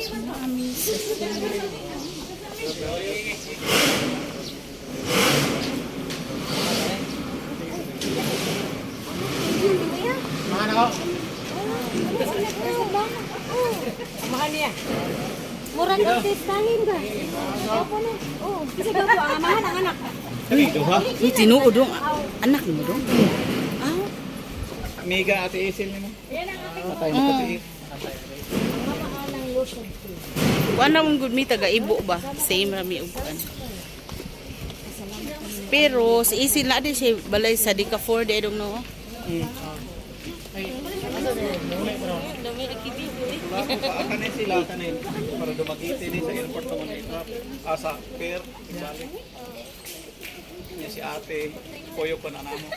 Tsunami sa sea. Murag artistahin ba? Opo na. Oh, kasi daw po ang amahan ang anak. Uy, tinuod dong. Anak mo dong. Ah, Amiga, Ate Isil nimo. Patay mo pati. Kuan na mong good mi taga Ibo ba? Same ra mi og kuan. Pero si Isil na din siya balay sa Dika 4 di dong no. Kanin sila kanin para dumagiti ni sa airport naman na ito. Asa pier balik. Niya si ate, koyo pa na namo.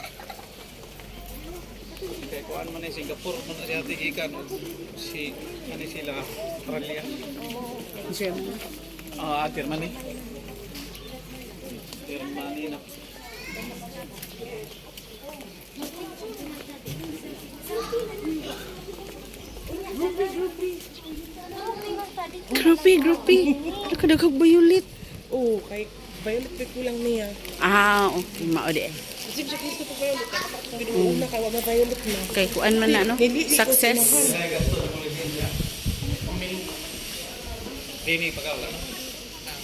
Kay kuan man ni Singapore man na si ate gikan og si kani sila Australia. German. Ah, Germany. Germany na. Groupie, groupie. Nakadaghag violet. Oo, kay violet kay kulang niya. Ah, okay. Mao di. Eh. Kasi siya gusto ko violet. Una kay wa violet na. Kay kuan man na no. Success. Dini pagawala no.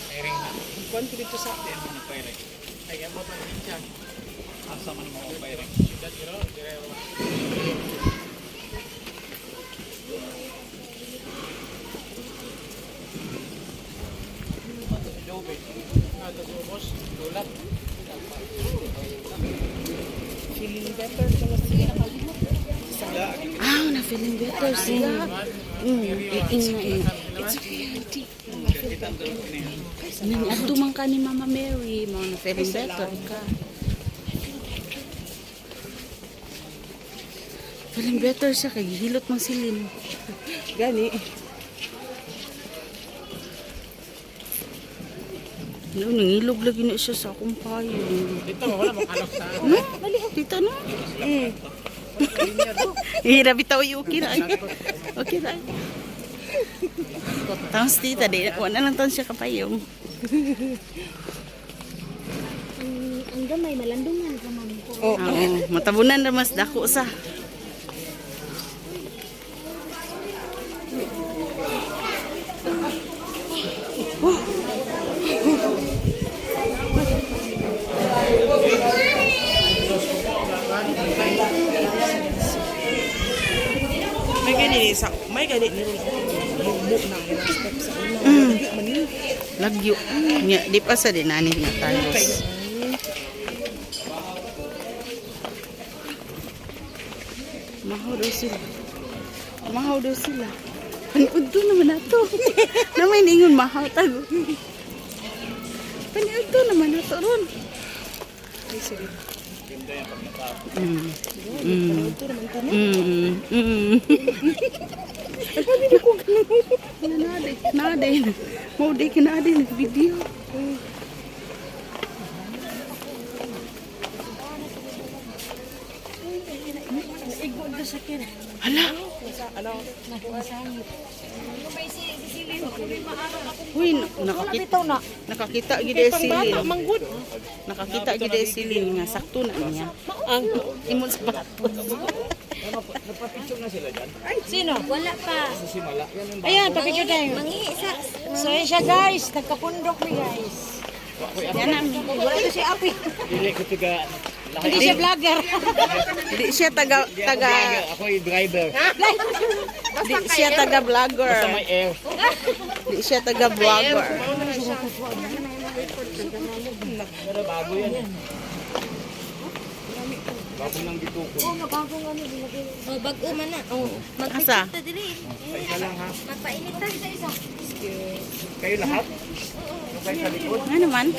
Pairing na. Kuan ko dito sa Diyan man ang pairing. Ay, amo pa rin siya. Asa man mo ang pairing? Feeling better ko na siya. Ah, na feeling better sila. Ing ing. It's okay, auntie. Nang adto man ka ni Mama Mary, mao na feeling better ka. Feeling better siya kay gihilot man silin. Gani. No, nangilog lagi na siya sa akong payo. Dito wala makalok sa. No? Dito no? Hirap bitaw yung okay ra. Okay ra. Tapos tita, di, wala lang taon siya kapayong. Ang gamay malandungan ka man ko. Oh, Oo, matabunan ra mas dako sa. May gani ni sa may gani ni mo na ang step sa una. Di man ni. Lagyo. Nya, di pa sa dinani nga talos. Mahaw daw sila. Mahaw daw sila. Paniudto naman nato. Namay ningon mahaw tago. Paniudto naman nato ron. Ay sige. Ito naman ta no. Nade, nade. Mau di kinade nag-video. Hala. Uy, nakakita na. Nakakita gid Kay eh silin. pangbata manggod. Nakakita gid eh silin nga sakto na niya. Ang imong sapatos. Sino? Wala pa. Ayan, papicture tayo. Mangi sa So, ayan siya guys. Nagkapundok mi guys. Yan ang Wala to si Api. Dili ko tiga Hindi siya vlogger. Di siya taga taga ako yung driver. Di siya taga vlogger. Sa may air. Di siya taga vlogger. Pero bago yan eh. Bago nang gitukod. Oh, bag-o man na. Oh, Asa? magpicture ta diri. Magpainit ta isa isa. Kayo lahat? Yung kayo sa likod? Ano naman?